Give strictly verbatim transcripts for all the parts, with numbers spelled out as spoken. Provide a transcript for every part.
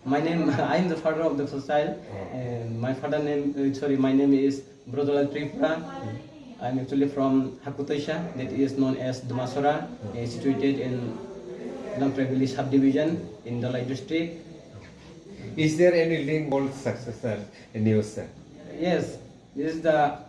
My name, I am the father of the child. Uh, my father name, uh, sorry, my name is Brotolal Tripura. I am actually from Hakutoisa, that is known as Dumasora, uh, situated in Lamprabili subdivision in Dhalai district. Is there any link called successor in your sir? Yes, this is the,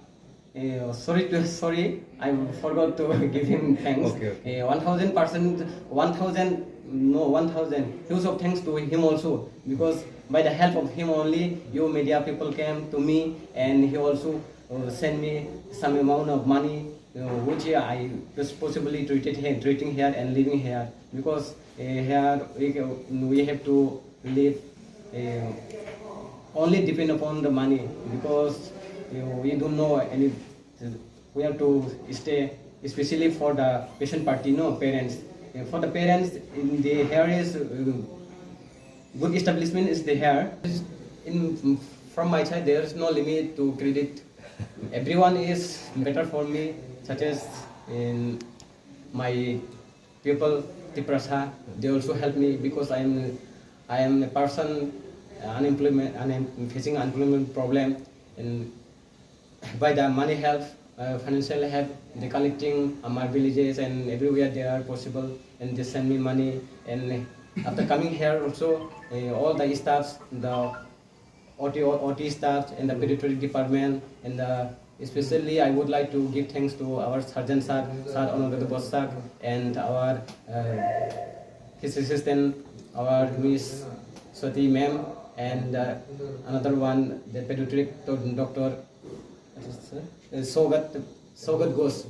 uh, sorry to, sorry, I forgot to give him thanks. Okay, okay. Uh, one thousand percent, one thousand, no, one thousand. Huge of thanks to him also, because by the help of him only, you media people came to me, and he also, uh, sent me some amount of money, uh, which I responsibly treated here, treating here and living here, because, uh, here we, we have to live, uh, only depend upon the money, because, uh, we don't know any, we have to stay, especially for the patient party, no, parents. Uh, for the parents, in the here is, uh, good establishment is the here. In, from my side, there is no limit to credit. Everyone is better for me, such as in my people, Tiprasa, they also help me because I am, I am a person, uh, unemployment, unem-, facing unemployment problem, and by the money help, uh, financial help, they collecting, uh, my villages and everywhere they are possible, and they send me money. And after coming here also, uh, all the staffs, the O T, O T staff and the pediatric department, and the, especially I would like to give thanks to our surgeon sir, Sir Anurag Bosak, and our, uh, his assistant, our Miss Swati ma'am, and, uh, another one, the pediatric doc-, doctor, what is it, sir? Uh, Sogat, Sogat Ghosh.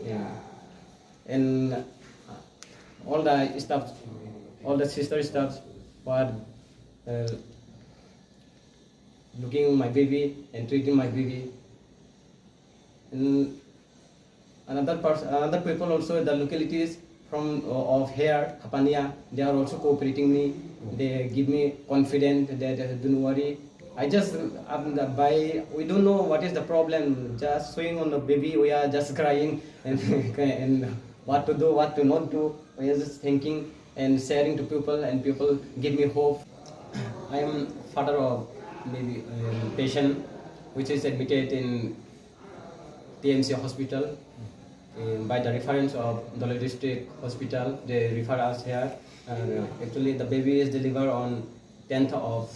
Yeah. And, uh, all the staff, all the sister staffs were, uh, looking my baby and treating my baby. And another person, another people also, the localities from, uh, of here, Hapania, they are also cooperating me. They give me confidence that, uh, don't worry. I just, um, the, by, we don't know what is the problem. Just showing on the baby, we are just crying and, and what to do, what to not do. We are just thinking and sharing to people, and people give me hope. I am father of maybe, um, patient which is admitted in T M C hospital, um, by the reference of Dhalai District Hospital. They refer us here. And actually, the baby is delivered on tenth of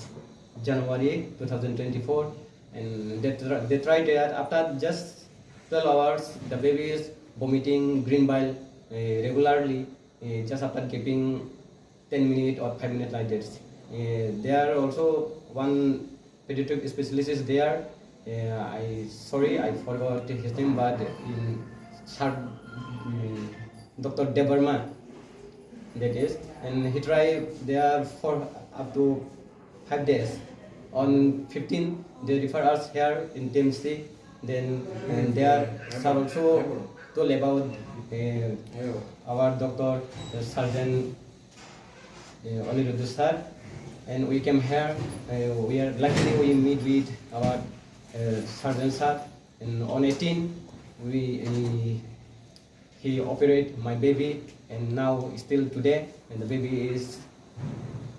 January two thousand twenty-four, and they, tr- they tried that. After just twelve hours, the baby is vomiting green bile, uh, regularly, uh, just after giving ten minute or five minute like this. Uh, there are also one pediatric specialist is there. Uh, I, sorry, I forgot his name, but in Sir, um, Doctor Debbarma, that is, and he tried there for up to five days. On fifteen, they refer us here in T M C. Then, and there, sir also told about, uh, our doctor, the surgeon, uh, Aniruddha sir, and we came here. Uh, we are luckily we meet with our, uh, surgeon sir, and on eighteen, we, uh, he operate my baby, and now still today, and the baby is,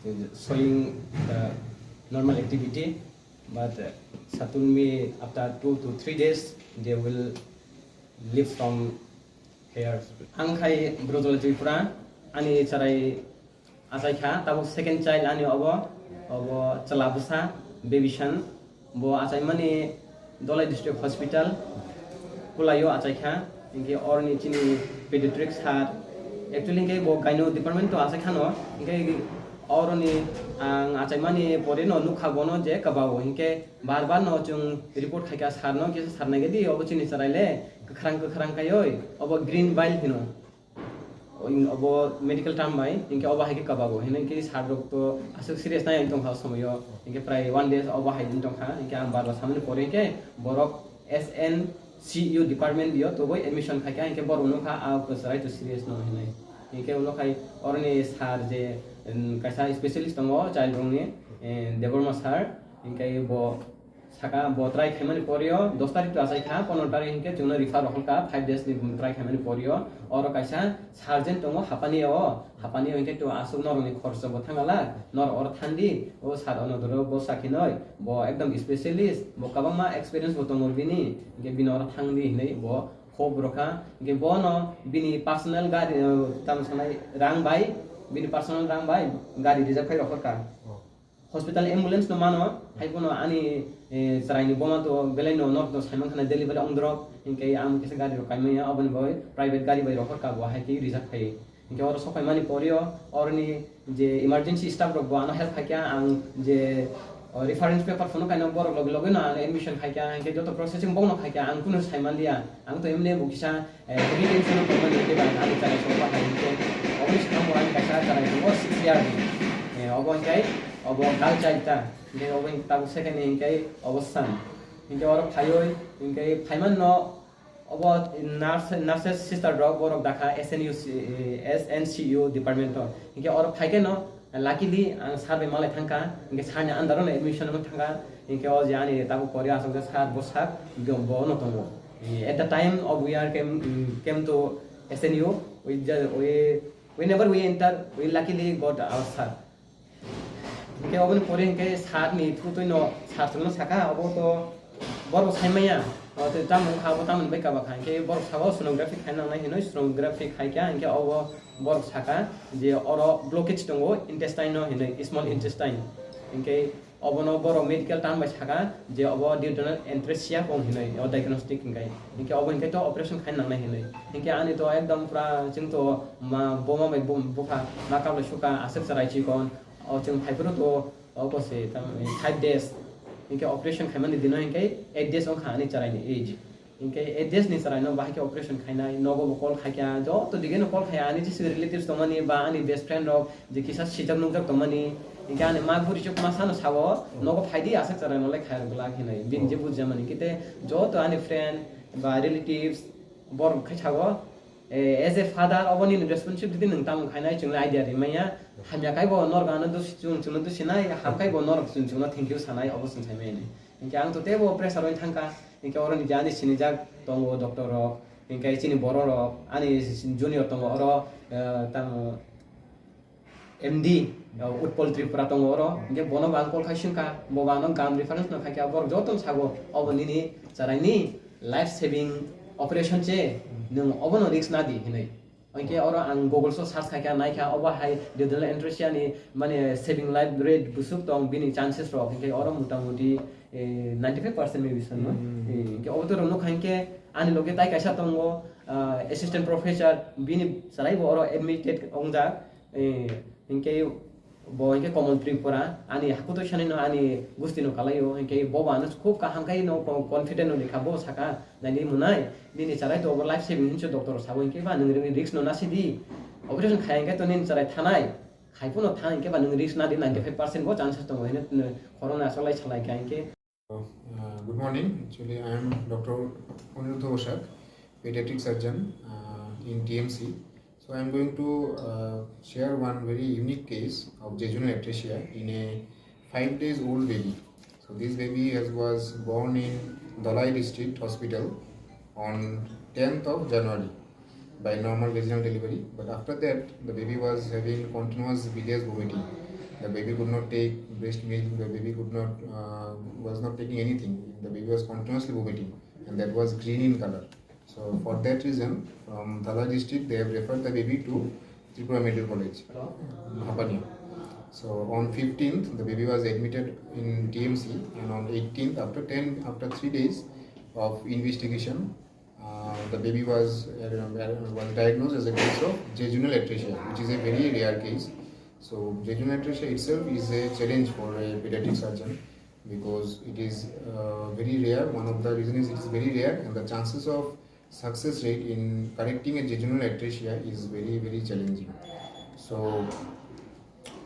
uh, showing the normal activity. But, uh, sir told me after two to three days they will leave from here. Ang khai Brojol Tripura, ani charai achai kha, tabuk second child ani obo, obo chwla bwsa, baby son, bo achaimani Dhalai District Hospital, Kulaio achai kha, hinkhe oroni chini pediatric sir, actually hinkhe bo gyno department to achai khano, hinkhe oroni ang achaimani pore no nukha bono je kwbao, hinkhe bar bar no chwng report khaikha sir no, kisa sir naigadi obo chini chwraile kwkhrang kwkhrang khaioi, obo green bile hino. Obo medical term bai, hinkhe obo hai khe kwbago, hino hinkhe sir rok to aswk serious nai wng tongkha o somoio, hinkhe prai one days obo hai wng tongkha, hinkhe ang bar bar samani pore hinkhe borok S N C U department dio togoi admission khaikha, hinkhe borok nukha a kwchwrai to serious no hinwi. Hinkhe uno khai oroni sir je, um, kaisa specialist tongo child rokni, eh, Debbarma sir, hinkhe bo Saka bo try khaimani porio dos tarik to achai kha, pono tarik hinkhe chwngno refer rok kha five days ni try khaimani porio. Oro kaisa surgeon tongo Hapani o, Hapani o hinkhe to aswk norokni khorcho bo thangala, norok oro thangdi, o sir ono doro bo sakhinoi, bo ekdom specialist, bo kwbangma experience bo tongo bini, hinkhe bini oro thangdi hinwi bo hope rokha. Hinkhe bono bini personal gari, eh, tamo sanai rang bai, bini personal rang bai gari reserve khai rokha. Hospital ambulance no mano, hai bono ani, eh, chwraini boma to belai no norok to saiman khana delivery ongdrok, hinkhe ang kisa gari rok kaimaya, oboni bai private gari bai rokha bo hai khe reserve khai. Hinkhe oro sokaimani porio, oroni je emergency staff rok bo ano help khaikha, ang je, o, reference paper phunuk kaino borok logi logi no ano admission khaikha, hinkhe joto processing bokno khaikha, ang kunu saimanliya, ang to emni bo kisa, eh, heavy tension o tongmani hinkhe bai ani chwrai songma hai hinkhe, oboni swkang bo ani kaisa chwrai tongo six year ni, eh, obo hinkhe, obo gal chai ta, hinkhe obo hinkhe tabuk second ni hinkhe obo san, hinkhe oro phaioi, hinkhe phaiman no, Obo nurse, nurses sister rok borok dakha S N U C, eh, S N C U department o. Hinkhe oro phaikhe no, luckily ang sir bai malai thangkha. Hinkhe sir ni under o no admission wng thangkha. Hinkhe o je ani tabuk kori aswk je sir bo sak, bo no tongo. Eh, at the time of we are came, mm, came to S N U, we just, we, we never we enter, we luckily got our sir. Hinkhe oboni pore hinkhe sir ni thutwi no sir chwngno saka, obo to borok sai maya. O tei tamo wngkha, obo tamoni bai kaba kha. Hinkhe borok saka o sonography khai nangnai hinwi sonography khai kha. Hinkhe obo borok saka je oro blockage tongo intestine no hinwi, small intestine. Hinkhe obono borok medical term bai saka je obo duodenal atresia wng hinwi, o diagnostic hinkhe. Hinkhe obo hinkhe to operation khai nangnai hinwi. Hinkhe ani to ekdom pura chwng to ma boma bai bum-, bupha ma kablai suka aswk chwrai chikon. O chwng phaiphuru to, o kose, tam, five days. Hinkhe operation khaimani dino hinkhe eight days wngkha ani chwraini age. Hinkhe eight days ni chwraino bahai khe operation khainai, nogo bo call khaikha, joto dige no call khaiya, ani jisi relatives tongmani ba ani best friend rok, je kisa sijak nukjak tongmani. Hinkhe ani ma guri chuk ma sano sago, nogo phaidi aswk chwraino lai khairok glak hinwi. Bini je bujamani, hinkhe te joto ani friend ba relatives, borok khai sago, Eh, as a father, obo nini responsibility nwng tamo khainai chwngno idea rimaya. Hamya khai bo norok ano dos-, chwng chwngno dosinai, ham khai bo norok chwng chwngno thank you sanai, obo chwng saimani. Hinkhe ang to teibo pressure oi thangkha, hinkhe oro ni je ani sinijak tongo doctor rok, hinkhe chini borok rok, ani junior tongo oro, eh, tamo, M D, uh, Utpal Tripura tongo oro, hinkhe bono bo ang call khai swngkha, bo bo ano gam reference no khaikha, borok joto no sago, obo nini chwraini life saving operation se, nwng obono risk na di hinwi. Hinkhe oro ang Google so search khaikha, naikha, obo hai duodenal atresia ni mane saving life rate bwswk tong, bini chances rok, hinkhe oro mota moti, eh, ninety five percent maybe sanma. Hmm. Eh, hinkhe obo to rwno kha hinkhe ani loge tai kaisa tongo, ah, assistant professor, bini chwrai bo oro admitted wngjak. Eh, hinkhe bo hinkhe Komol Tripura, ani hakuto sanino ani gusti no kalaio, hinkhe bo bo ano khub kaham khai no co-, confident no rikha, bo saka, "Nai ni mwnai, nini chwrai to obo life saving hinwi doctor rok sabo, hinkhe ba nwng risk no nasi di, operation khai hinkhe to nini chwrai thanai, khai phano tha hinkhe ba nwng risk na di, ninety five percent bo chances tongo," hinwi khoroknwi asolai salai kha hinkhe. Uh, good morning. Actually, I am Doctor Aniruddha Bosak, pediatric surgeon, uh, in T M C. So I am going to, uh, share one very unique case of jejunal atresia in a five days old baby. So this baby has, was born in Dhalai District Hospital on tenth of January by normal vaginal delivery. But after that, the baby was having continuous bilious vomiting. The baby could not take breast milk. The baby could not, uh, was not taking anything. The baby was continuously vomiting, and that was green in color. So for that reason, from Dhalai district, they have referred the baby to Tripura Medical College, Hapania. So on fifteenth, the baby was admitted in T M C, and on eighteenth, after ten, after three days of investigation, uh, the baby was, uh, was diagnosed as a case of jejunal atresia, which is a very rare case. So jejunal atresia itself is a challenge for a pediatric surgeon because it is, uh, very rare. One of the reason is it is very rare, and the chances of success rate in correcting a jejunal atresia is very, very challenging. So,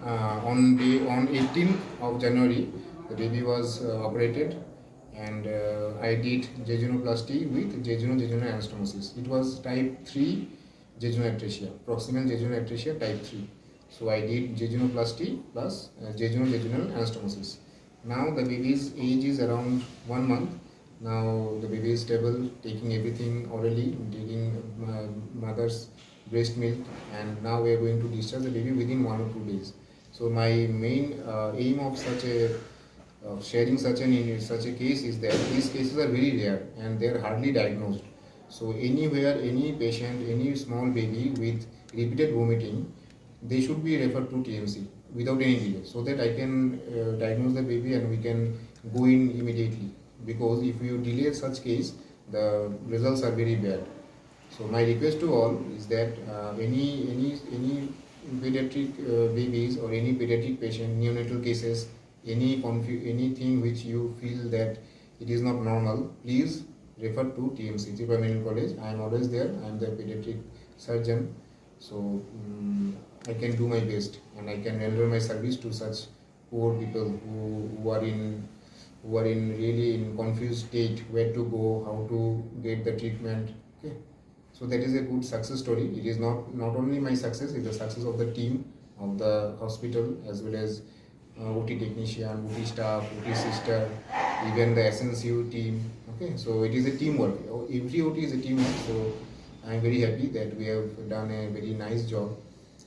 uh, on the, on eighteenth of January, the baby was, uh, operated, and, uh, I did jejunoplasty with jejunal, jejunal anastomosis. It was type three jejunal atresia, proximal jejunal atresia type three. So I did jejunoplasty plus, uh, jejunal, jejunal anastomosis. Now the baby's age is around one month. Now the baby is stable, taking everything orally, taking uh, mother's breast milk, and now we are going to discharge the baby within one or two days. So my main uh, aim of such a uh, sharing such an in such a case is that these cases are very rare and they are hardly diagnosed. So anywhere, any patient, any small baby with repeated vomiting, they should be referred to T M C without any delay, so that I can uh, diagnose the baby and we can go in immediately. Because if you delay such case, the results are very bad. So my request to all is that uh, any any any pediatric uh, babies or any pediatric patient, neonatal cases, any confu- anything which you feel that it is not normal, please refer to T M C, Tripura Medical College. I am always there. I am the pediatric surgeon. So mm, I can do my best and I can render my service to such poor people who, who are in who are in really in confused state, where to go, how to get the treatment. Okay. So that is a good success story. It is not not only my success, it's the success of the team of the hospital as well as uh, O T technician, O T staff, O T sister, even the S N C U team. Okay, so it is a teamwork. Every O T is a teamwork. So I am very happy that we have done a very nice job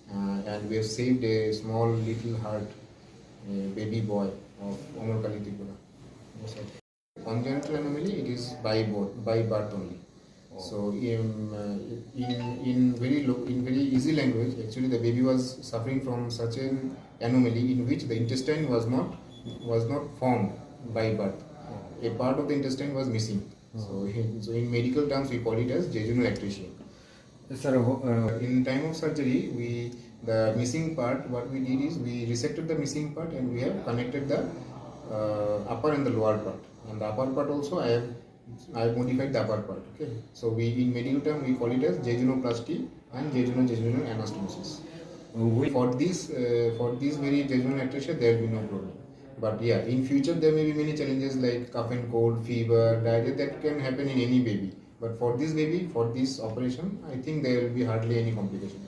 uh, and we have saved a small little heart, a baby boy of Amar Kali Tripura. Congenital anomaly, it is by birth, by birth only. So in, uh, in, in very low, in very easy language, actually the baby was suffering from such an anomaly in which the intestine was not was not formed by birth. A part of the intestine was missing. So, in, so in medical terms, we call it as jejunal atresia. Sir, uh, in time of surgery, we the missing part. What we did is we resected the missing part and we have connected the uh, upper and the lower part. And the upper part also, I have I have modified the upper part. Okay. So we in medical term we call it as jejunoplasty and jejuno jejunal anastomosis. We for this uh, for this very jejunal atresia there will be no problem. But yeah, in future there may be many challenges like cough and cold, fever, diarrhea that can happen in any baby. But for this baby, for this operation, I think there will be hardly any complication.